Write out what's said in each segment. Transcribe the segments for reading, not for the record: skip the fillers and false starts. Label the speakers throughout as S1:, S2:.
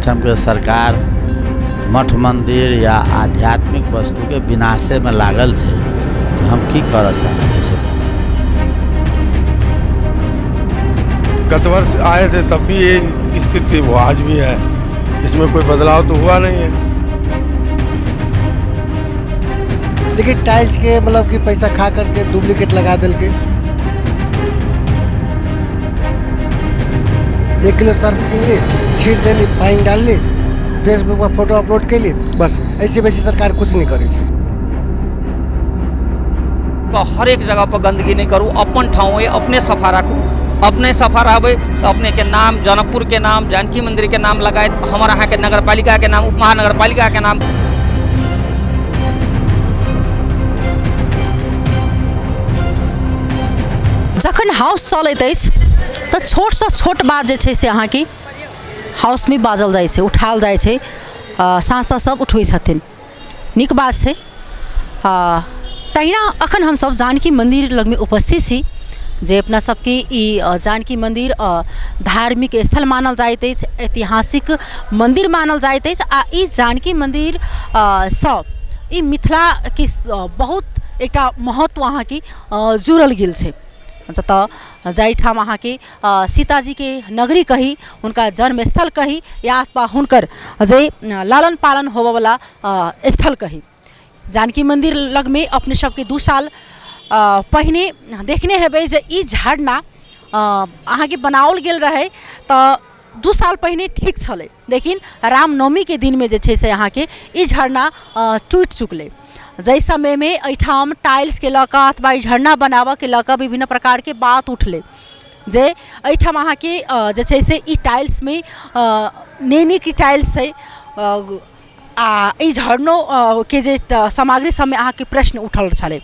S1: एहिठामके सरकार मठ मन्दिर या आध्यात्मिक वस्तुके विनाशेमे लागल छै, तऽ हम की करऽ चाहब एहिसँ।
S2: गत वर्ष आए थे तब भी ये स्थिति वो आज भी है, इसमें कोई बदलाव तो हुआ नहीं है।
S3: लेकिन टाइल्स के मतलब कि पैसा खा करके डुप्लीकेट लगा देलकै। 1 किलो सर्फ किनली, छीट देली, पानि डालली, फेसबुक पर फोटो अपलोड कैली, बस। ऐसे बेसी सरकार कुछ नहीं करै छै।
S4: तऽ हरेक जगह पर गन्दगी नहि करू। अपन ठाँव अइ, अपने सफा राखू। अपने सफा रहबै तऽ अपनेके नाम, जनकपुरके नाम, जानकी मन्दिरके नाम लगायत हमर अहाँके नगरपालिकाके नाम, उपमहानगरपालिकाके नाम।
S5: जखन हाउस चलैत अछि तऽ छोटसँ छोट बात जे छै से अहाँके हाउसमे बाजल जाइ छै, उठाओल जाइ छै, सांसद सब उठबै छथिन, नीक बात छै। तहिना अखन हमसब जानकी मन्दिर लगमे उपस्थित छी, जे अपना सबके ई जानकी मन्दिर धार्मिक स्थल मानल जाइत अछि, ऐतिहासिक मन्दिर मानल जाइत अछि। आ ई जानकी मन्दिर सँ ई मिथिलाके बहुत एकटा महत्व अहाँके जुड़ल गेल छै, जतऽ जाहिठाम अहाँके सीताजीके नगरी कही, हुनका जन्मस्थल कही या अथवा हुनकर जे लालन पालन होबऽवला स्थल कही। जानकी मन्दिर लगमे अपने सबके 2 साल पहिने देखने हेबै जे ई झरना अहाँके बनाओल गेल रहै। तऽ 2 साल पहिने ठीक छलै, लेकिन रामनवमीके दिनमे जे छै से अहाँके ई झरना टूटि चुकलै। जाहि समयमे एहिठाम टाइल्सके लऽ कऽ अथवा ई झरना बनाबऽके लऽ कऽ विभिन्न प्रकारके बात उठलै, जे एहिठाम अहाँके जे छै से ई टाइल्समे नहि नीक ई टाइल्स छै आ ई झरनो के जे सामग्री सबमे अहाँके प्रश्न उठल छलै।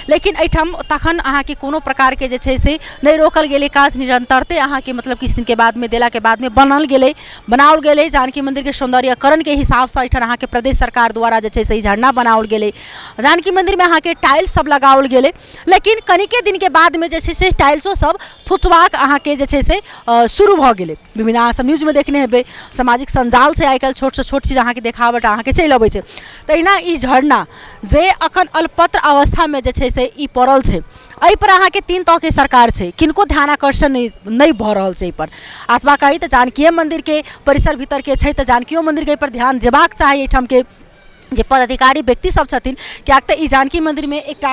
S5: लेकिन एहिठाम तखन अहाँके कोनो प्रकारके जे छै से नहि रोकल गेलै। काज निरन्तरते अहाँके मतलब किछु दिनके बादमे देलाके बादमे बनल गेलै, बनाओल गेलै। जानकी मन्दिरके सौन्दर्यकरणके हिसाबसँ एहिठाम अहाँके प्रदेश सरकार द्वारा जे छै से ई झरना बनाओल गेलै। जानकी मन्दिरमे अहाँके टाइल्स सब लगाओल गेलै, लेकिन कनिके दिनके बादमे जे छै से टाइल्सो सब फुटबाक अहाँके जे छै से शुरू भऽ गेलै। विभिन्न अहाँ सब न्यूजमे देखने हेबै, सामाजिक सञ्जाल छै, आइ काल्हि छोटसँ छोट चीज अहाँके देखावट अहाँके चलि अबै छै। तहिना ई झरना जे अखन अलपत्र अवस्थामे जे छै से ई पड़ल छै, एहिपर अहाँके तीन तहके सरकार छै, किनको ध्यानाकर्षण नहि भऽ रहल छै एहिपर। अथवा कही तऽ जानकिए मन्दिरके परिसर भीतरके छै, तऽ जानकियो मन्दिरके एहिपर ध्यान जेबाक चाही एहिठामके जे पदाधिकारी व्यक्ति सब छथिन, किएक तऽ ई जानकी मन्दिरमे एकटा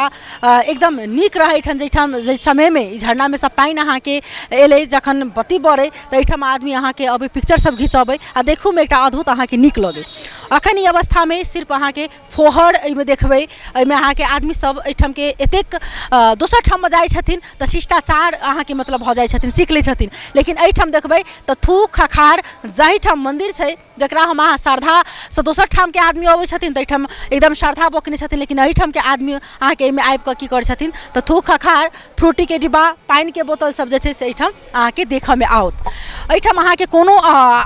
S5: एकदम नीक रहै एहिठाम। जाहिठाम जाहि समयमे ई झरनामे सँ पानि अहाँके एलै, जखन बत्ती बरै, तऽ एहिठाम आदमी अहाँके अबै, पिक्चर सब घिचबै आ देखहोमे एकटा अद्भुत अहाँके नीक लगै। अखन ई अवस्थामे सिर्फ अहाँके फोहर एहिमे देखबै। एहिमे अहाँके आदमी सब एहिठामके एतेक दोसर ठाममे जाइ छथिन तऽ शिष्टाचार अहाँके मतलब भऽ जाइ छथिन, सीख लै छथिन, लेकिन एहिठाम देखबै तऽ थूक खखार। जाहिठाम मन्दिर छै, जकरा हम अहाँ श्रद्धासँ दोसर ठामके आदमी अबै छथिन तऽ एहिठाम एकदम श्रद्धा बकने छथिन, लेकिन एहिठामके आदमी अहाँके एहिमे आबिकऽ की करै छथिन तऽ थूक खखार, फ्रूटीके डिब्बा, पानिके बोतल सब जे छै से एहिठाम अहाँके देखऽमे आओत। एहिठाम अहाँके कोनो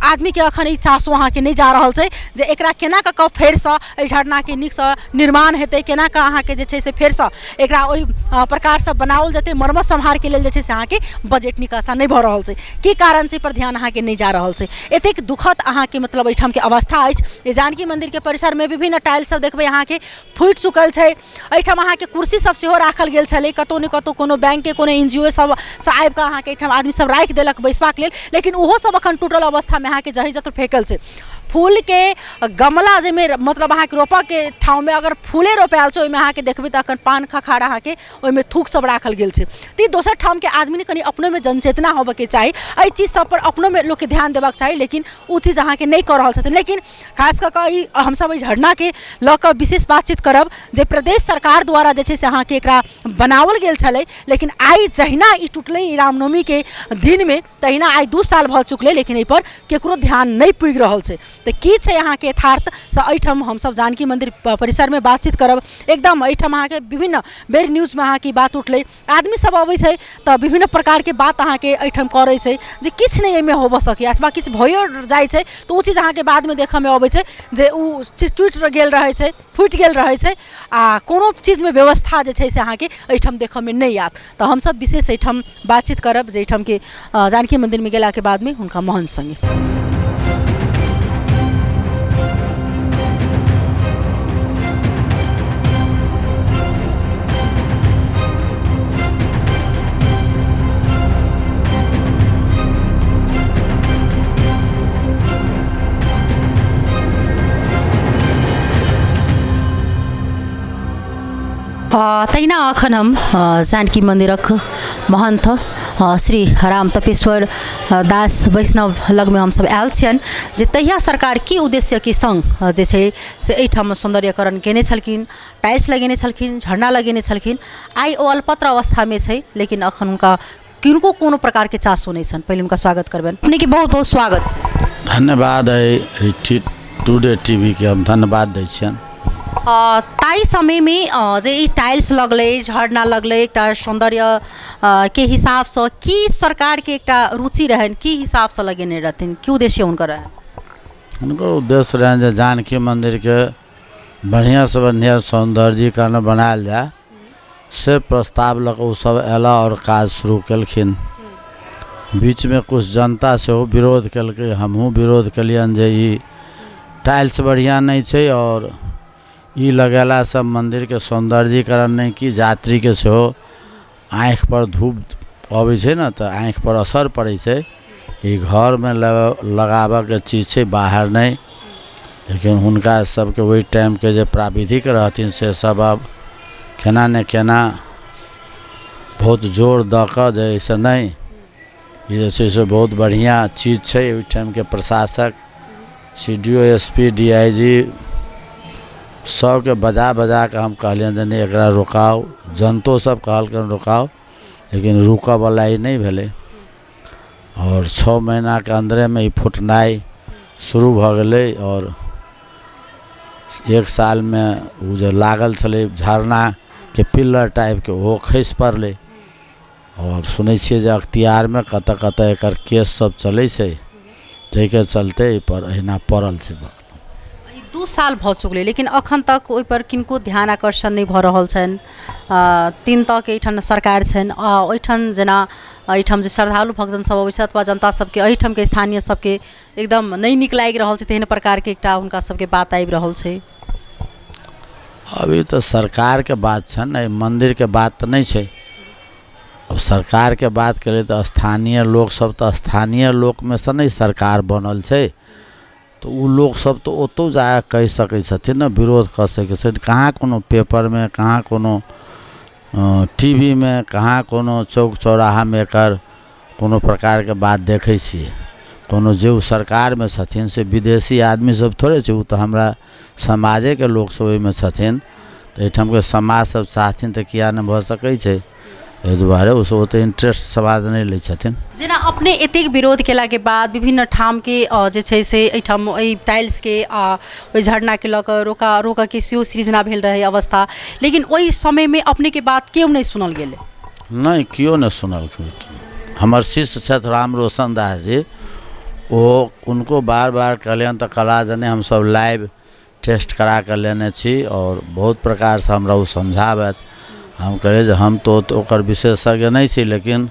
S5: आदमीके एखन ई चासो अहाँके नहि जा रहल छै जे एकरा केना कऽ कऽ फेरसँ एहि झरनाके नीकसँ निर्माण हेतै, केना कऽ अहाँके जे छै से फेरसँ एकरा ओहि प्रकारसँ बनाओल जेतै। मरम्मत सम्हारके लेल जे छै से अहाँके बजट निकासा नहि भऽ रहल छै। की कारण छै, एहिपर ध्यान अहाँके नहि जा रहल छै। एतेक दुखद अहाँके मतलब एहिठामके अवस्था अछि जे जानकी मन्दिरके परिसरमे विभिन्न टाइल्स सब देखबै अहाँके फुटि चुकल छै। एहिठाम अहाँके कुर्सी सब सेहो राखल गेल छलै। कतौ ने कतौ कोनो बैंकके, कोनो एन जी ओ सबसँ आबिकऽ अहाँके एहिठाम आदमी सब राखि देलक बैसबाक लेल, लेकिन ओहो सब अखन टूटल अवस्थामे अहाँके जहीँ जतऽ फेकल छै। फूलके गमला, जाहिमे मतलब अहाँके रोपऽके ठाँवमे अगर फूले रोपायल छै, ओहिमे अहाँके देखबै तऽ अखन पान खखार अहाँके ओहिमे थूक सब राखल गेल छै। तऽ ई दोसर ठामके आदमी ने कनि अपनोमे जनचेतना होबऽके चाही, एहि चीज सब पर अपनोमे लोकके ध्यान देबाक चाही, लेकिन ओ चीज अहाँके नहि कऽ रहल छथिन। लेकिन खास कऽ कऽ ई हमसब एहि झरनाके लऽ कऽ विशेष बातचीत करब, जे प्रदेश सरकार द्वारा जे छै से अहाँके एकरा बनाओल गेल छलै, लेकिन आइ जहिना ई टुटलै ई रामनवमीके दिनमे, तहिना आइ 2 साल भऽ चुकलै, लेकिन एहिपर केकरो ध्यान नहि पुगि रहल छै। तऽ की छै अहाँके यथार्थ से एहिठाम हमसब जानकी मन्दिर परिसरमे बातचीत करब। एकदम एहिठाम अहाँके विभिन्न बेर न्यूजमे अहाँके ई बात उठलै। आदमी सब अबै छै तऽ विभिन्न प्रकारके बात अहाँके एहिठाम करै छै जे किछु नहि एहिमे होबऽ सकैए, अथवा किछु भइयो जाइ छै तऽ ओ चीज अहाँके बादमे देखऽमे अबै छै जे ओ चीज टुटि गेल रहै छै, फुटि गेल रहै छै आ कोनो चीजमे व्यवस्था जे छै से अहाँके एहिठाम देखऽमे नहि आयत। तऽ हमसब विशेष एहिठाम बातचीत करब जे एहिठामके जानकी मन्दिरमे गेलाके बादमे हुनका महन्थ सङ्गे। तहिना अखन हम जानकी मन्दिरक महन्थ श्री राम तपेश्वर दास वैष्णव लगमे हमसभ आयल छियनि जे तहिया सरकार की उद्देश्यके सङ्ग जे छै से एहिठाम सौन्दर्यकरण कयने छलखिन, टाइल्स लगेने छलखिन, झरना लगेने छलखिन। आइ ओ अलपत्र अवस्थामे छै, लेकिन अखन हुनका किनको कोनो प्रकारके चासो नहि छनि। पहिले हुनका स्वागत करबनि। अपनेके बहुत बहुत स्वागत छै।
S1: धन्यवाद। एहि टुडे टीवीके हम धन्यवाद दै छियनि।
S5: ताहि समयमे जे ई टाइल्स लगलै, झरना लगलै, एकटा सौन्दर्य के हिसाबसँ की सरकारके एकटा रुचि रहनि, की हिसाबसँ लगेने रहथिन, की उद्देश्य हुनकर रहनि?
S1: हुनकर उद्देश्य रहनि जे जानकी मन्दिरके बढ़िआँसँ बढ़िआँ सौन्दर्यीकरण बनायल जाय, से प्रस्ताव लऽ कऽ ओसभ अयलाह आओर काज शुरू केलखिन। बीचमे किछु जनता सेहो विरोध केलकै, हमहूँ विरोध केलियनि जे ई टाइल्स बढ़िआँ नहि छै आओर ई लगेलासँ मन्दिरके सौन्दर्यीकरण नहि कि यात्रीके सेहो आँखिपर धूप अबै छै ने, तऽ आँखिपर असर पड़ै छै। ई घरमे लगाबऽके चीज छै, बाहर नहि। लेकिन हुनका सबके ओहि टाइमके जे प्राविधिक रहथिन से सब आब केना ने केना बहुत जोर दऽ कऽ जे एहिसँ नहि, ई जे छै से बहुत बढ़िआँ चीज छै। ओहि टाइमके प्रशासक C D O, S P, D I G सबके बजा बजा कऽ हम कहलियनि जे नहि, एकरा रोकाउ। जनतो सब कहलकनि रोकाउ, लेकिन रुकऽवला ई नहि भेलै आओर 6 महीनाके अन्दरेमे ई फुटनाइ शुरू भऽ गेलै। आओर एक सालमे ओ जे लागल छलै झरनाके पिल्लर टाइपके, ओहो खसि पड़लै। आओर सुनै छियै जे अख्तियारमे कतऽ कतऽ एकर केस सब चलै छै, ताहिके चलते एहिपर एहिना पड़ल छै।
S5: ई 2 साल भऽ चुकलै, लेकिन अखन तक ओहिपर किनको ध्यान आकर्षण नहि भऽ रहल छनि। तीन तहके एहिठाम सरकार छनि आ ओहिठाम जेना एहिठाम जे श्रद्धालु भक्तजन सब अबै छथि अथवा जनता सबके, एहिठामके स्थानीय सबके एकदम नहि नीक लागि रहल छै, तेहन प्रकारके एकटा हुनका सबके बात आबि रहल छै।
S1: अभी तऽ सरकारके बात छनि, एहि मन्दिरके बात तऽ नहि छै। अब सरकारके बात करियै तऽ स्थानीय लोकसब तऽ स्थानीय लोकमे सँ नहि सरकार बनल छै, तऽ ओ लोकसब तऽ ओतहु जाकऽ कहि सकै छथिन ने, विरोध कऽ सकै छथिन। कहाँ कोनो पेपरमे, कहाँ कोनो टी वी मे, कहाँ कोनो चौक चौराहामे एकर कोनो प्रकारके बात देखै छियै? कोनो जे ओ सरकारमे छथिन से विदेशी आदमी सब थोड़े छै, ओ तऽ हमरा समाजेके लोकसब ओहिमे छथिन। तऽ एहिठामके समाज सब चाहथिन तऽ किआ नहि भऽ सकै छै? एहि दुआरे ओसब ओतेक इंट्रेस्ट समाज नहि लै छथिन।
S5: जेना अपने एतेक विरोध केलाके बाद विभिन्न ठामके जे छै से एहिठाम एहि टाइल्सके आ ओहि झरनाके लऽ कऽ रोकऽके सेहो सृजना भेल रहै अवस्था, लेकिन ओहि समयमे अपनेके बात केओ नहि सुनल गेलै?
S1: नहि, केओ नहि सुनलखिन। हमर शिष्य छथि राम रोशन दास जी, ओ हुनको बार बार कहलियनि तऽ कहला जे नहि, हमसब लाइव टेस्ट करा कऽ लेने छी आओर बहुत प्रकारसँ हमरा ओ समझाबथि। हम कहलियै जे हम तऽ ओकर विशेषज्ञ नहि छी, लेकिन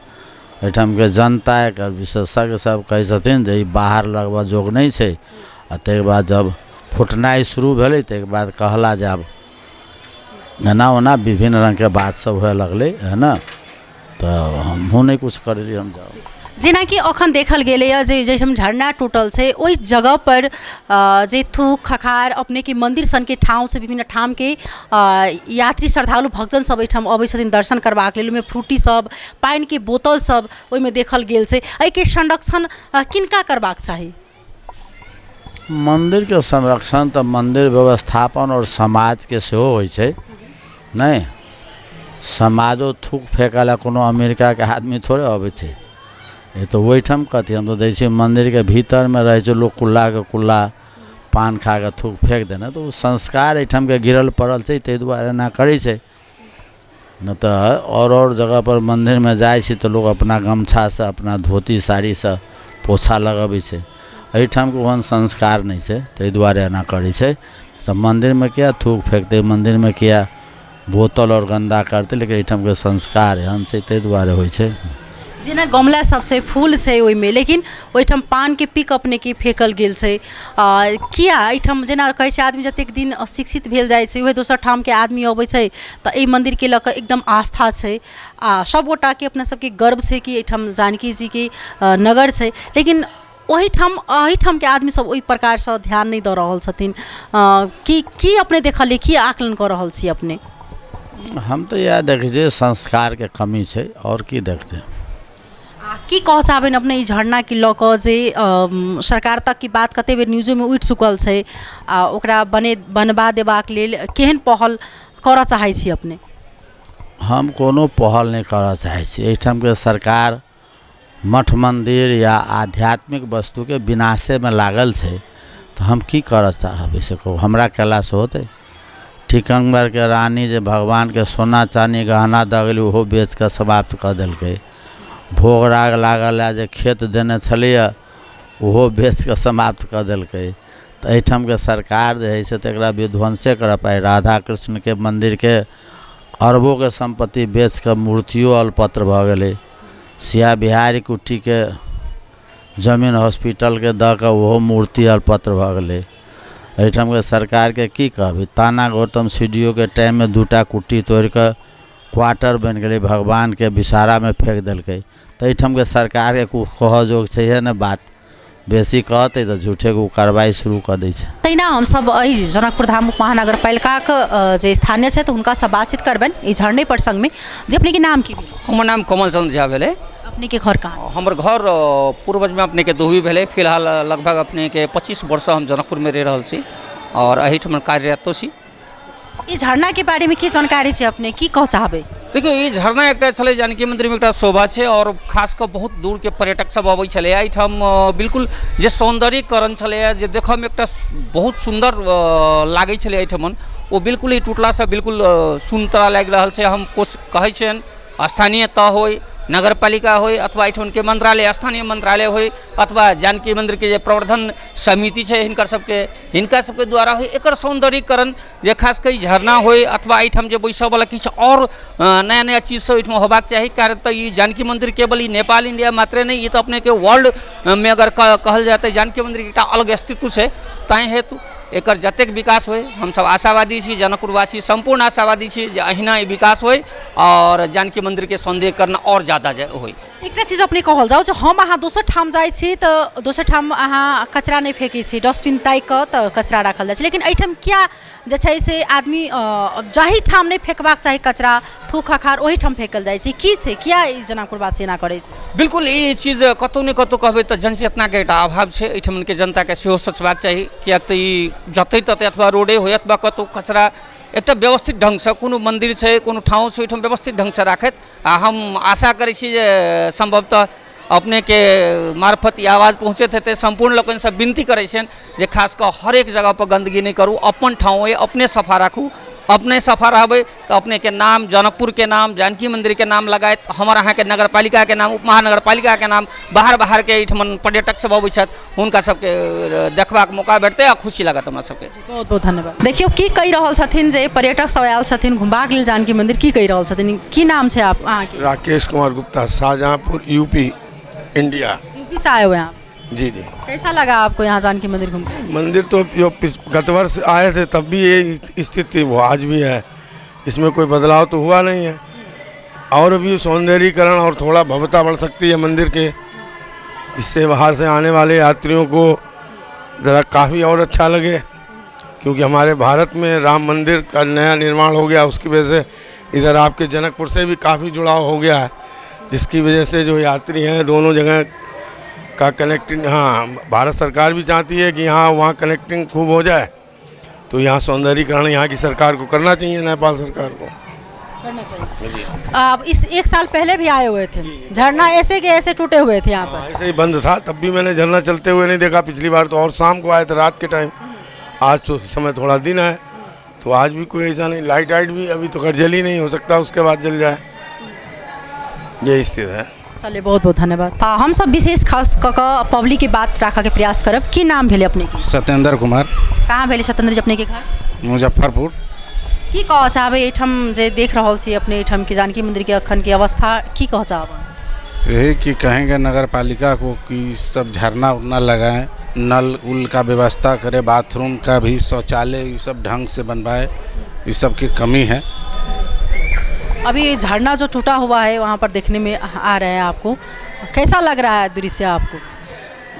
S1: एहिठामके जनता एकर विशेषज्ञ सब कहै छथिन जे ई बाहर लगबऽ जोग नहि छै। आ ताहिके बाद जब फुटनाइ शुरू भेलै, ताहिके बाद कहला जे आब एना ओना विभिन्न रङ्गके बात सब हुए लगलै है ने, तऽ हमहूँ नहि किछु करलियै, हम जाउ।
S5: जेनाकि अखन देखल गेलैए जे जाहिठाम झरना टूटल छै, ओहि जगहपर जे थूक खखार अपनेके मन्दिर सनके ठाउँसँ विभिन्न ठामके यात्री श्रद्धालु भक्तजन सब एहिठाम अबै छथिन दर्शन करबाक लेल, ओहिमे फ्रूटी सब, पानिके बोतल सब ओहिमे देखल गेल छै। एहिके संरक्षण किनका करबाक चाही?
S1: मन्दिरके संरक्षण तऽ मन्दिर व्यवस्थापन आओर समाजके सेहो होइ छै। नहि, समाजो थूक फेकै लए कोनो अमेरिकाके आदमी थोड़े अबै छै। ई तऽ ओहिठाम कथी हम तऽ दै छियै, मन्दिरके भीतरमे रहै छै लोक, कुल्लाके कुल्ला पान खा कऽ थूक फेक देने, तऽ ओ संस्कार एहिठामके गिरल पड़ल छै, ताहि दुआरे एना करै छै। नहि तऽ आओर आओर जगहपर मन्दिरमे जाइ छै तऽ लोक अपना गमछासँ, अपना धोती साड़ीसँ पोछा लगबै छै। एहिठामके ओहन संस्कार नहि छै, ताहि दुआरे एना करै छै। तऽ मन्दिरमे किए थूक फेकतै? मन्दिरमे किए बोतल आओर गन्दा करतै? लेकिन एहिठामके संस्कार एहन छै, ताहि दुआरे होइ छै।
S5: जेना गमला सब छै, फूल छै ओहिमे, लेकिन ओहिठाम पानके पीक अपनेके फेकल गेल छै, किया एहिठाम? जेना कहै छै आदमी जतेक दिन अशिक्षित भेल जाइ छै, उएह दोसर ठामके आदमी अबै छै तऽ एहि मन्दिरके लऽ कऽ एकदम आस्था छै आ सभगोटाके अपना सबके गर्व छै कि एहिठाम जानकी जीके नगर छै, लेकिन ओहिठाम एहिठामके आदमी सब ओहि प्रकारसँ ध्यान नहि दऽ रहल छथिन। की की अपने देखलियै, की आकलन कऽ रहल छी अपने?
S1: हम तऽ इएह देखै छियै, संस्कारके कमी छै, आओर की देखतै।
S5: आ की कहऽ चाहबनि अपने ई झरनाके लऽ कऽ जे सरकार तक की बात कते बेर न्यूजोमे उठि चुकल छै, आ ओकरा बनबा देबाक लेल केहन पहल करऽ चाहै छी अपने?
S1: हम कोनो पहल नहि करऽ चाहै छी। एहिठामके सरकार मठ मन्दिर या आध्यात्मिक वस्तुके विनाशेमे लागल छै, तऽ हम की करऽ चाहबै से कहू? हमरा कयलासँ होतै? टीकमगढ़के रानी जे भगवानके सोना चानी गहना दऽ गेलै, ओहो बेच कऽ समाप्त कऽ देलकै। भोग राग लागल हए, जे खेत देने छलैए ओहो बेच कऽ समाप्त कऽ देलकै। तऽ एहिठामके सरकार जे हइ से तऽ एकरा विध्वंसे करऽ पाइ। राधा कृष्णके मन्दिरके अरबोके सम्पत्ति बेच कऽ मूर्तियो अलपत्र भऽ गेलै। सिया बिहारी कुट्टीके जमीन हॉस्पिटलके दऽ कऽ ओहो मूर्ति अलपत्र भऽ गेलै। एहिठामके सरकारके की कहबै? ताना गौतम सी.डी.ओ.के टाइममे 2टा कुट्टी तोड़ि कऽ क्वार्टर बनि गेलै, भगवानके विषहारामे फेक देलकै। तऽ एहिठामके सरकारके किछु कहऽ जोग छैहे नहि बात। बेसी कहतै तऽ झूठेके ओ कार्रवाइ शुरू कऽ दै छै।
S5: तहिना हमसभ एहि जनकपुर धाम उप महानगरपालिकाक जे स्थानीय छथि हुनकासँ बातचीत करबनि ई झरने प्रसङ्गमे। जे अपनेके नाम की भेल?
S4: हमर नाम कमल चंद्र झा भेलै।
S5: अपनेके घर कहाँ?
S4: हमर घर पूर्वजमे अपनेके दोही भेलै। फिलहाल लगभग अपनेके 25 वर्षसँ हम जनकपुरमे रहि रहल छी आओर एहिठाम कार्यरतो छी।
S5: ई झरनाके बारेमे की जानकारी छै अपने, की कहऽ चाहबै?
S4: देखियौ, ई झरना एकटा छलै जानकी मन्दिरमे एकटा शोभा छै आओर खास कऽ बहुत दूरके पर्यटक सब अबै छलै। एहिठाम बिल्कुल जे सौन्दर्यीकरण छलैए, जे देखऽमे एकटा बहुत सुन्दर लागै छलै एहिठमन, ओ बिल्कुल ई टूटलासँ बिल्कुल सुनता लागि रहल छै। हम कहै छियनि स्थानीय तह होइ, नगरपालिका होइ, अथवा एहिठामके मंत्रालय, स्थानीय मंत्रालय होइ, अथवा जानकी मन्दिरके जे प्रवर्धन समिति छै हिनकर सबके द्वारा होइ, एकर सौन्दर्यीकरण जे खास कऽ ई झरना होइ अथवा एहिठाम जे बैसऽवला किछु आओर नया नया चीज सब एहिठाम होबाक चाही। कारण तऽ ई जानकी मन्दिर केवल ई नेपाल इंडिया मात्रे नहि, ई तऽ अपनेके वर्ल्ड मे अगर कहल जाय तऽ जानकी मन्दिरके एकटा अलग अस्तित्व छै। ताहि हेतु एकर जतेक विकास होइ, हमसब आशावादी छी, जनकपुरवासी सम्पूर्ण आशावादी छी जे अहिना ई विकास होइ आओर जानकी मन्दिरके सौन्दर्यीकरण आओर ज्यादा होइ।
S5: एकटा चीज अपने कहल जाउ जे हम अहाँ दोसर ठाम जाइ छी तऽ दोसर ठाम अहाँ कचरा नहि फेकै छी, डस्टबिन ताकि कऽ तऽ कचरा राखल जाइ छै, लेकिन एहिठाम किया जे छै से आदमी जाहि ठाम नहि फेकबाक चाही कचरा, थूक हकार, ओहिठाम फेकल जाइ छै? की छै, किया ई जनकपुरवासी एना करै छै?
S4: बिल्कुल, ई चीज कतहु ने कतहु कहबै तऽ जनचेतनाके एकटा अभाव छै। एहिठामके जनताके सेहो सोचबाक चाही, किएक तऽ ई जतहि ततहि अथवा रोडे होइ अथवा कतहु कचरा एकटा व्यवस्थित ढङ्गसँ, कोनो मन्दिर छै, कोनो ठाउँ छै, ओहिठाम व्यवस्थित ढङ्गसँ राखैत। आ हम आशा करै छी जे सम्भवतः अपनेके मार्फत ई आवाज पहुँचैत हेतै। सम्पूर्ण लोकनिसँ विनती करै छियनि जे खास कऽ हरेक जगहपर गन्दगी नहि करू। अपन ठाउँ अइ, अपने सफा राखू। अपने सफा रहबै तऽ अपनेके नाम, जनकपुरके नाम, जानकी मन्दिरके नाम लगायत हमर अहाँके नगरपालिकाके नाम, उप महानगरपालिकाके नाम, बाहर बाहरके एहिठमन पर्यटक सब अबै छथि, हुनका सबके देखबाक मौका भेटतै आ खुशी लागत हमरा सबके।
S5: बहुत बहुत धन्यवाद। देखियौ, की कहि रहल छथिन जे पर्यटक सब आयल छथिन घुमबाक लेल जानकी मंदिर, की कहि रहल छथिन? की नाम छै आप अहाँके?
S2: Rakesh Kumar Gupta, Shahjahanpur, UP, India.
S5: UP से आए हुए हैं आप?
S2: जी।
S5: कैसा लगा आपको यहाँ जानकी मंदिर घूम के?
S2: मंदिर तो जो गत वर्ष आए थे तब भी ये स्थिति, वो आज भी है। इसमें कोई बदलाव तो हुआ नहीं है और भी सौंदर्यीकरण और थोड़ा भव्यता बढ़ सकती है मंदिर के, जिससे बाहर से आने वाले यात्रियों को ज़रा काफ़ी और अच्छा लगे, क्योंकि हमारे भारत में राम मंदिर का नया निर्माण हो गया, उसकी वजह से इधर आपके जनकपुर से भी काफ़ी जुड़ाव हो गया है, जिसकी वजह से जो यात्री हैं दोनों जगह का कनेक्टिंग, हाँ, भारत सरकार भी चाहती है कि यहाँ वहाँ कनेक्टिंग खूब हो जाए, तो यहाँ सौंदर्यीकरण यहाँ की सरकार को करना चाहिए, नेपाल सरकार को।
S5: करना चाहिए। आप इस एक साल पहले भी आए हुए थे, झरना ऐसे के ऐसे टूटे हुए थे यहाँ पर?
S2: हाँ, ऐसे ही बंद था, तब भी मैंने झरना चलते हुए नहीं देखा। पिछली बार तो और शाम को आए थे, रात के टाइम। आज तो समय थोड़ा दिन है, तो आज भी कोई ऐसा नहीं, लाइट आइट भी अभी तो खैर जली नहीं, हो सकता उसके बाद जल जाए। ये स्थिति है।
S5: चलिए, बहुत बहुत धन्यवाद। हमसब विशेष खास कऽ कऽ पब्लिक के बात राखऽके प्रयास करब। की नाम भेलै अपनेके?
S6: सत्येंद्र कुमार।
S5: कहाँ भेलै सत्येंद्र जी अपनेके घर?
S6: मुजफ्फरपुर।
S5: की कहऽ चाहबै, एहिठाम जे देख रहल छी अपने एहिठाम के जानकी मंदिर के अखन के अवस्था, की कहऽ चाहबै?
S6: यही कि कहेंगे नगर पालिका को कि सब झरना उरना लगाएं, नल उल का व्यवस्था करे, बाथरूम का भी, शौचालय ये सब ढंग से बनवाए। ये सब की कमी है।
S5: अभी झरना जो टूटा हुआ है वहाँ पर देखने में आ रहा है आपको, कैसा लग रहा है दृश्य आपको?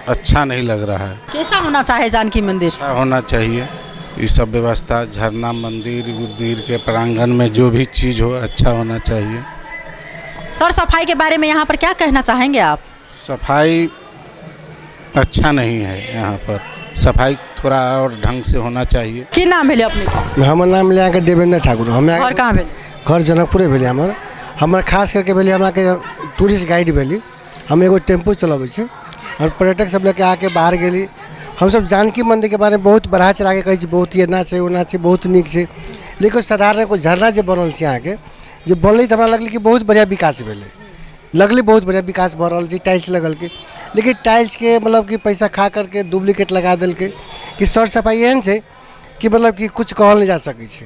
S6: अच्छा नहीं लग रहा है।
S5: कैसा होना चाहे जानकी मंदिर?
S6: अच्छा होना चाहिए। ये सब व्यवस्था, झरना, मंदिर उंदिर के प्रांगण में जो भी चीज़ हो अच्छा होना चाहिए।
S5: सर, सफाई के बारे में यहाँ पर क्या कहना चाहेंगे आप?
S6: सफाई अच्छा नहीं है यहाँ पर, सफाई थोड़ा और ढंग से होना चाहिए।
S5: की नाम भेलै अपने?
S3: हमर नाम भेलै अहाँके देवेन्द्र ठाकुर। हम
S5: घर कहाँ भेल?
S3: घर जनकपुरे भेलै हमर। हमर खास करके भेलै हम अहाँके टूरिस्ट गाइड भेली। हम एगो टेम्पू चलबै छी आओर पर्यटक सब लऽके आके बाहर गेली। हमसब जानकी मन्दिरके बारेमे बहुत बढ़ा चढ़ाके कहै छी, बहुत ही एना छै ओना छै, बहुत नीक छै। लेकिन साधारण एगो झरना जे बनल छै अहाँके, जे बनलै तऽ हमरा लगलै कि बहुत बढ़िआँ विकास भेलै, लगलै बहुत बढ़िआँ विकास भऽ रहल छै, टाइल्स लगलकै। लेकिन टाइल्सके मतलब कि पैसा खा करके डुप्लीकेट लगा देलकै कि सर सफाइ एहन छै कि मतलब कि किछु कहल नहि जा सकै छै।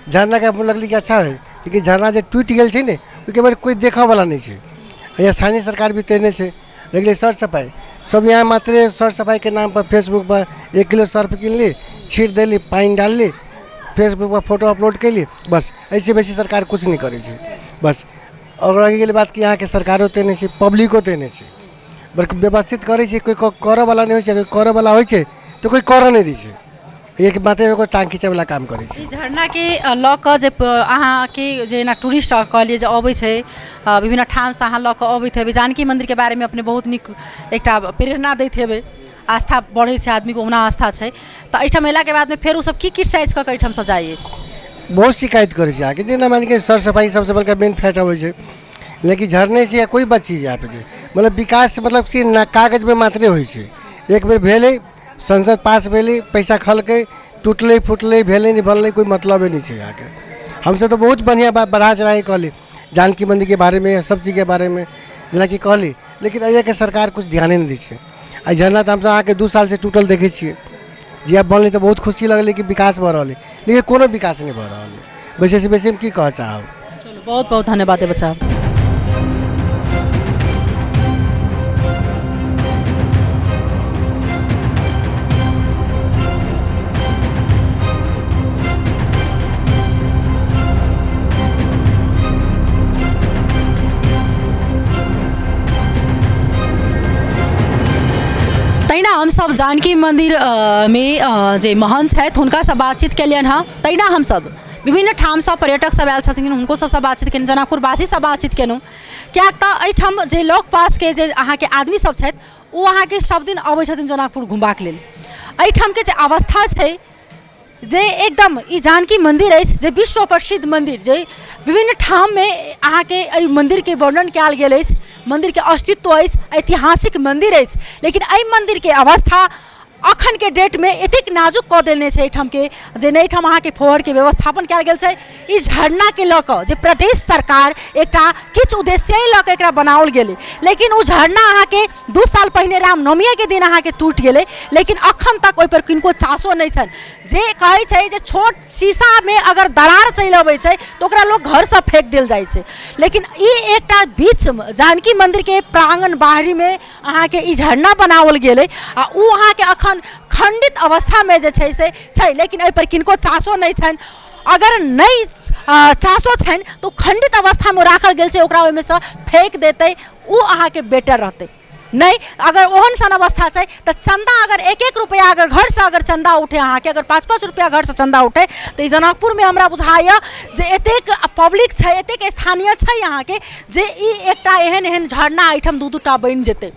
S3: झरनाके हमरा लगलै कि अच्छा है, लेकिन झरना जे टूटि गेल छै ने ओहिके बाद कोइ देखऽवला नहि छै। यहाँ स्थानीय सरकार भी तेहने छै। लेकिन सर सफाइ सब यहाँ मात्रे सर सफाइके नामपर फेसबुकपर 1 किलो सर्फ किनली, छीट देली, पानि डालली, फेसबुकपर फोटो अपलोड कयली, बस। एहिसँ बेसी सरकार किछु नहि करै छै बस। आओर रहि गेल बात कि यहाँके सरकारो तेहने छै, पब्लिको तेहने छै, बल्कि व्यवस्थित करै छै, कोइ करऽवला नहि होइ छै। करऽवला होइ छै तऽ कोइ करऽ नहि दै छै, एक मात्रे एगो टाँग खींचैवला काम करै छै।
S5: ई झरनाके लऽ कऽ जे अहाँके जेना टूरिस्ट कहलियै जे अबै छै विभिन्न ठामसँ, अहाँ लऽ कऽ अबैत हेबै, जानकी मन्दिरके बारेमे अपने बहुत नीक एकटा प्रेरणा दैत हेबै, आस्था बढ़ै छै आदमीके, ओना आस्था छै तऽ एहिठाम अयलाके बादमे फेर ओसभ की क्रिटिसाइज कऽ कऽ एहिठामसँ जाइ अछि?
S3: बहुत शिकायत करै छै अहाँके, जेना मानि कऽ सर सफाइ सबसँ बड़का मेन फैक्ट अबै छै। लेकिन झरने छै या कोइ भी चीज यहाँ पे छै, मतलब विकास मतलब कि ना कागजमे मात्रे होइ छै। एक बेर भेलै, संसद पास भेलै, पैसा खलकै, टुटलै फुटलै, भेलै नहि बनलै, कोइ मतलबे नहि छै यहाँके। हमसब तऽ बहुत बढ़िआँ बात बढ़ा चढ़ाके कहली जानकी मन्दिरके बारेमे, सब चीजके बारेमे जेनाकि कहली, लेकिन एहिके सरकार किछु ध्याने नहि दै छै। आ झरना तऽ हमसब अहाँके 2 सालसँ टूटल देखै छियै। जे आब बनलै तऽ बहुत खुशी लगलै कि विकास भऽ रहल है, लेकिन कोनो विकास नहि भऽ रहल है। बेसीसँ बेसी हम की कहऽ चाहब।
S5: चलू, बहुत बहुत धन्यवाद बच्चा। तहिना हमसब जानकी मन्दिर मे जे महन्त छथि हुनकासँ बातचीत केलियनि हँ। तहिना हमसब विभिन्न ठामसँ पर्यटक सब आयल छथिन हुनको सबसँ बातचीत केलहुँ, जनकपुरवासीसँ बातचीत केलहुँ, किएक तऽ एहिठाम जे लग पासके जे अहाँके आदमी सब छथि ओ अहाँके सब दिन अबै छथिन जनकपुर घुमबाक लेल। एहिठामके जे अवस्था छै जे एकदम ई जानकी मन्दिर अछि जे विश्व प्रसिद्ध मन्दिर, जे विभिन्न ठाममे अहाँके एहि मन्दिरके वर्णन कयल गेल अछि, मन्दिरके अस्तित्व अछि, ऐतिहासिक मन्दिर अछि, लेकिन एहि मन्दिरके अवस्था अखनके डेटमे एतेक नाजुक कऽ देने छै एहिठामके जे नहि एहिठाम अहाँके फोहरके व्यवस्थापन कयल गेल छै। ई झरनाके लऽ कऽ जे प्रदेश सरकार एकटा किछु उद्देश्य लऽ कऽ एकरा बनाओल गेलै, लेकिन ओ झरना अहाँके 2 साल पहिने रामनवमीएके दिन अहाँके टूटि गेलै, लेकिन अखन तक ओहिपर किनको चासो नहि छनि। जे कहै छै जे छोट शीशामे अगर दरार चलि अबै छै तऽ ओकरा लोक घरसँ फेक देल जाइ छै, लेकिन ई एकटा बीच जानकी मन्दिरके प्राङ्गण बाहरीमे अहाँके ई झरना बनाओल गेलै आ ओ अहाँके अखन खण्डित अवस्थामे जे छै से छै, लेकिन एहिपर किनको चासो नहि छनि। अगर नहि चासो छनि तऽ ओ खण्डित अवस्थामे राखल गेल छै, ओकरा ओहिमे सँ फेक देतै ओ अहाँके बेटर रहतै। नहि अगर ओहन सन अवस्था छै तऽ चन्दा अगर 1-1 रुपैआ अगर घरसँ अगर चन्दा उठे अहाँके, अगर 5-5 रुपैआ घरसँ चन्दा उठे तऽ ई जनकपुरमे हमरा बुझाइए जे एतेक पब्लिक छै, एतेक स्थानीय छै अहाँके जे ई एकटा एहन एहन झरना एहिठाम 2-2 टा बनि जेतै,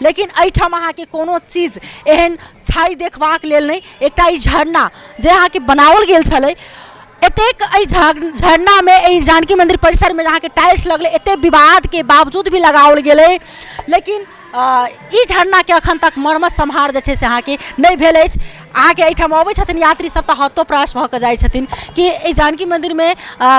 S5: लेकिन एहिठाम अहाँके कोनो चीज एहन छै देखबाक लेल नहि। एकटा ई झरना जे अहाँके बनाओल गेल छलै, एतेक एहि झरनामे एहि जानकी मन्दिर परिसरमे अहाँके टाइल्स लगलै, एतेक विवादके बावजूद भी लगाओल गेलै, लेकिन ई झरनाके अखन तक मरम्मत सम्हार जे छै से अहाँके नहि भेल अछि। अहाँके एहिठाम अबै छथिन यात्री सब तऽ हतोप्रास भऽ कऽ जाइ छथिन कि एहि जानकी मन्दिरमे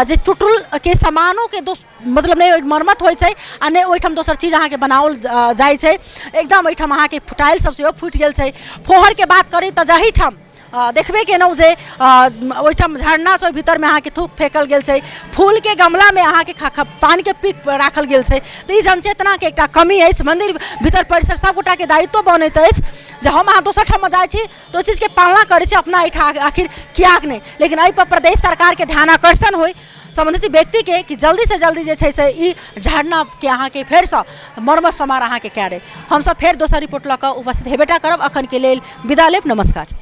S5: जे टूटलके समानोके दोष मतलब नहि मरम्मत होइ छै आ नहि ओहिठाम दोसर चीज अहाँके बनाओल जाइ छै। एकदम एहिठाम अहाँके टाइल सब सेहो फुटि गेल छै। फोहरके बात करी तऽ जाहिठाम देखबे केलहुँ जे ओहिठाम झरनासँ ओहि भीतरमे अहाँके थूक फेकल गेल छै, फूलके गमलामे अहाँके पानिके पीक राखल गेल छै, तऽ ई जनचेतनाके एकटा कमी अछि। मन्दिर भीतर परिसर सबगोटाके दायित्व बनैत अछि जे हम अहाँ दोसर ठाम जाइ छी तऽ ओहि चीजके पालना करै छी, अपना एहिठाम आखिर किएक नहि। लेकिन एहिपर प्रदेश सरकारके ध्यान आकर्षण होइ सम्बन्धित व्यक्तिके कि जल्दीसँ जल्दी जे छै से ई झरनाके अहाँके फेरसँ मरम्मत समार अहाँके कए दै। हमसब फेर दोसर रिपोर्ट लऽ कऽ उपस्थित हेबेटा करब। अखनके लेल विदा लेब, नमस्कार।